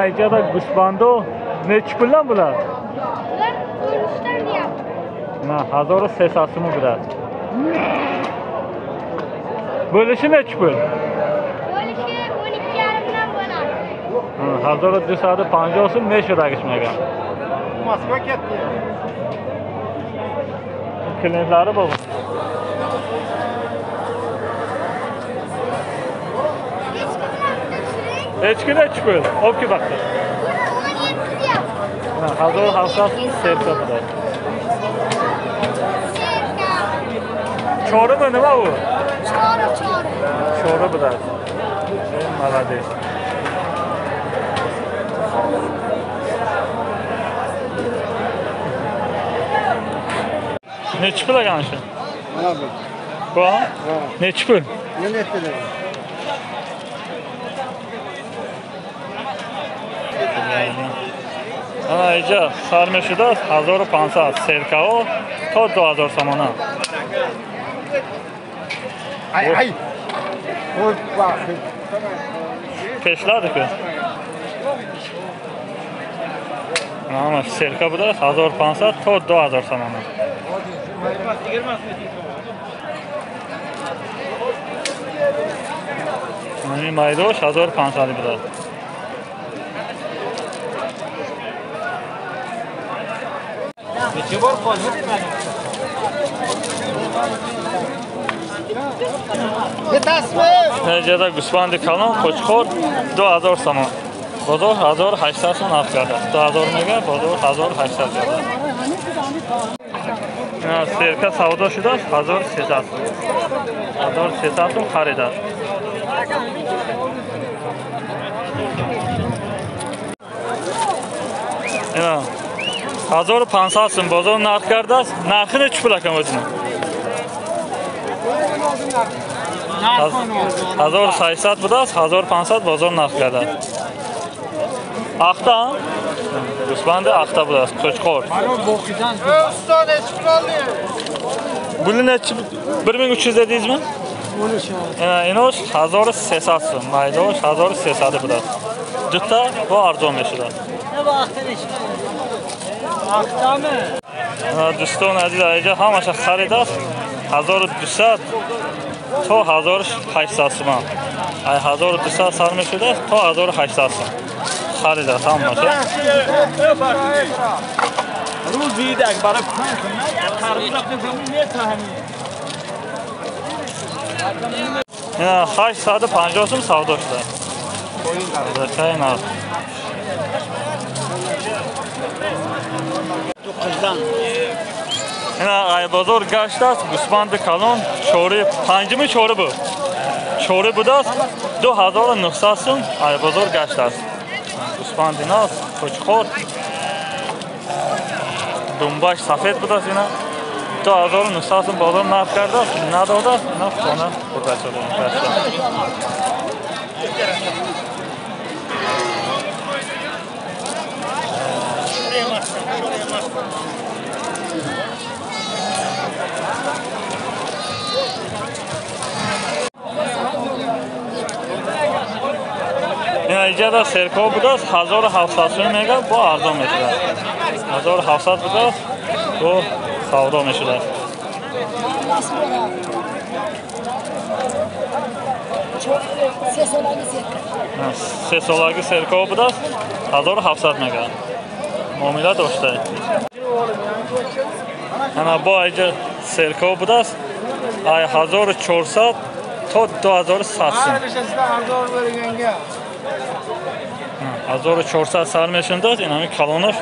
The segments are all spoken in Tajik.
Иҷода гӯсфандо нечи пулдан булар? Bular 13'dan deyapti. На, 1300 сум будааст. Bo'lishi nechi pul? Bo'lishi 12,5dan bo'ladi. 1250 сум мешудагиш мегам. Moskva ketdi. Klientlari bu. Echki nechi pul? Olib kel baqdi. Buni 17 deyapti. 1700 сум serka будааст. Serka. Chorimi nima u? Chori, chori. Chori будааст. Молодец. Nechi pul ekan shu? Mana bu. Bu? Nechi pul? Ne pul? Ana иҷа сар мешудааст 1500 серкаҳо то 2000 сомона. Ay ay. Пешлади ку. Ама серка будааст 1500 то 2000 сомона. Ин майдош 1500 будааст. Неҷада гӯсфанди калон қӯчқор 2000 сомон. Бозор 1800 сом нарх кардааст. 2000 мега, бозор 1800 кардааст. Серка савдо шудааст 1300 сом. 1300 сом харидааст. Ина 1500 сом бозор нарх кардааст. Нархи нечи пул акам o'zini? 1800 будааст, 1500 бозор нарх кардааст. Ахта? Гӯсфанди ахта будааст, qo'chqor. Buni nechi? 1300 dedingizmi? Inosh 1300 сом, майдош 1300 будааст. Дута бо арзон мешудааст. Дӯстон азиз, инҷа ҳамаша харидааст 1200 то 1800 сом. Ай 1200 сар мешудааст то 1800 сом. Харидааст ҳамаша. Рӯзи ид барои 850 сом савдо шудааст. Закай нарх. Ина ай бозор гаштааст гӯсфанди калон чори панҷуми чори буд. Чори будааст 2900 сум ай бозор гаштааст. Гӯсфанди наз қӯчқор думбаш сафед будааст. Ина 2900 сум бозор нарх кардааст, надодааст, ина хона бурда шуда гашта. Иҷада серкаҳо будааст 1700 сум мега, бо арзон мешудааст. 1700 будааст, бо савдо мешудааст. Се солаги серкаҳо будааст 1700 мега. Муомила дошта. Ана бо иҷа серкаҳо будааст ай 1400 то 2100 сум. 1400 сар мешундааст, ин ҳамин калонаш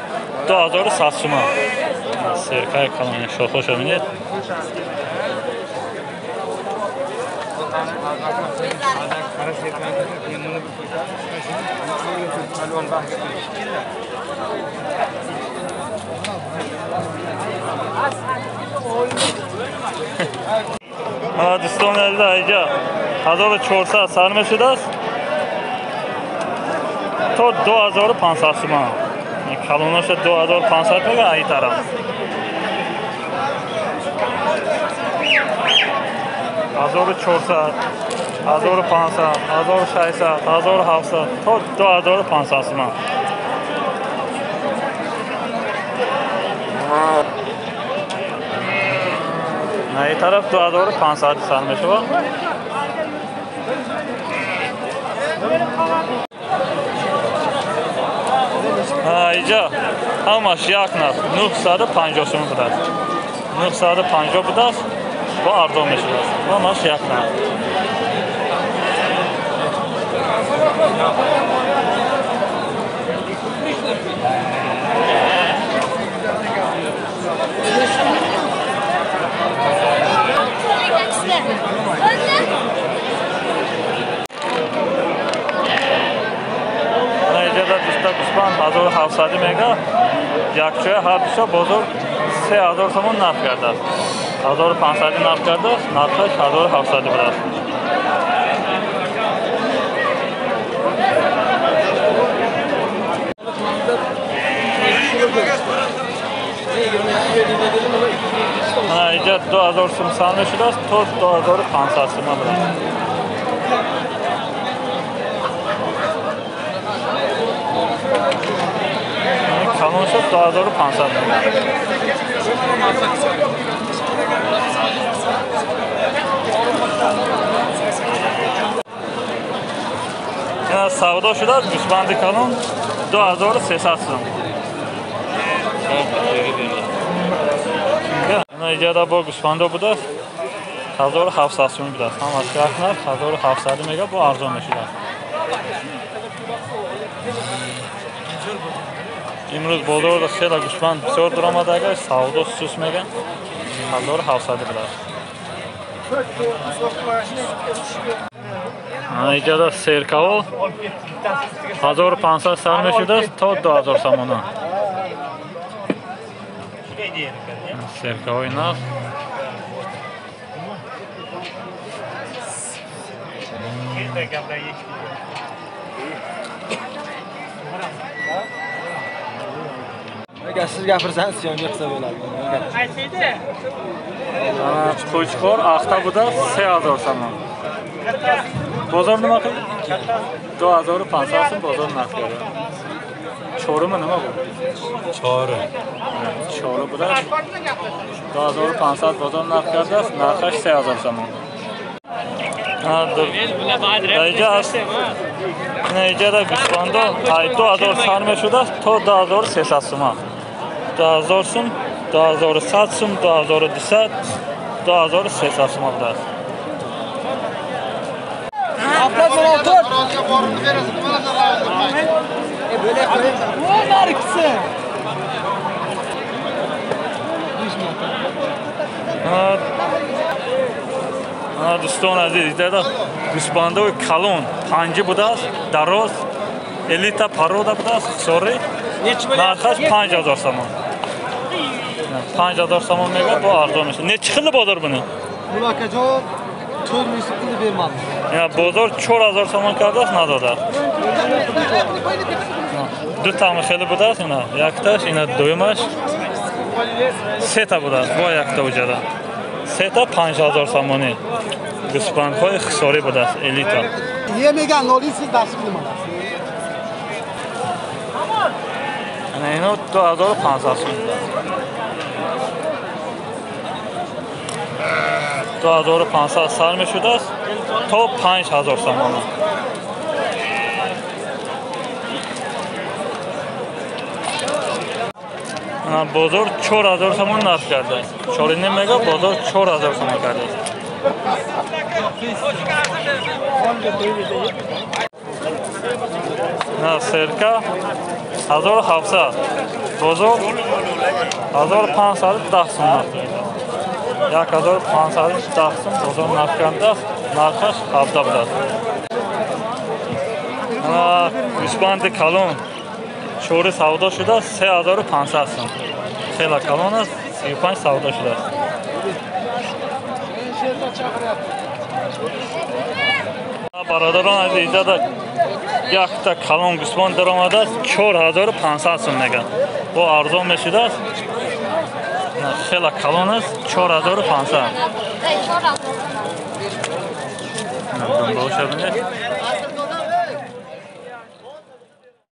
2100 сума. Серкаи калони шохоша бинед. Дӯстони азиз, инҷа 1400 сар мешудааст то 2500 сума. Калонаша 2500 мега ай тараф. 1400 1500, 1600, 1700 то 2500 сомон. На ин тараф 2500 сар мешавад. Иҷа ҳамаш як нарх 950 сомон будааст. 950 будааст ва арзон мешудааст. Ҳамаш як нарх. Гӯсфанд 1700 мега, якчоя ҳар душа бозор 3000 сомон нарх кардааст. 1500 нарх кардааст, нархаш 1700 будааст. Иҷа 2000 сум сар мешудааст то 2500 сум будааст. Калон шуд 2500 мега. Ина савдо шудааст гӯсфанди калон 2300 сум. Ина иҷада бо гӯсфандо будааст 1700 сум будааст. Ҳамаш як нарх 1700 мега бо арзон мешудааст. Имрӯз бозорда хеле гӯсфанд бисёр дуромадага, савдо сус мега 1700 будааст. Иҷада серкаво 1500 сар мешудааст то 2000 сомона. Серкаҳои нав. Agar siz gapirsangiz yonga qilsa bo'ladi. Qo'chqor axta будааст 3000 сомон. Бозор nima qildi? 2500 сом бозор нарх кард. Чорими nima bu? Чори. Чори будааст. 2500 бозор нарх кардааст, нархаш 3000 сомон. Инҷа аст. Инҷа гӯсфандо 2000 сар мешудааст то 2300 сомон. 2000 сум, 2100 сум, 2200, 2300 сом будааст. Дӯстон азиз, иҷада гӯсфандои калон панҷи будааст, дароз, элита парода будааст, сори. Нархаш 5000 сомон. 5000 сомон мега бо арзон мешавад. Нечи хили бозор буни? Мулакаҷон 4000 сом пул бермadi. Ина бозор 4000 сомон кардааст, надодааст. Ду тами хели будааст, ина якташ, ина дуюмаш. Сета будааст, бо якта уҷада. Сета 5000 сомонӣ. Гӯсфандҳои хисорӣ будааст, элита. Меган нолин siz dars qilmadingiz. Ана ино 2500 сом будааст. 2500 сар мешудааст то 5000 сомона. Бозор 4000 сомон нарх кардааст. 4.5 мега бозор 4000 сомон кардааст. На серка 1700, бозор 1510 сом нарх кардааст. 1510 сом бозор нарх кардааст, нархаш 17 будааст. Гӯсфанди калон чори савдо шудааст 3500 сом. Хеле калон аст, 35 савдо шудааст. Бародарон азиз, иҷада якта калон гӯсфанд даромадааст 4500 сом мегӯяд. Бо арзон мешудааст. Хеле калон аст, 4500. Зинда бошед.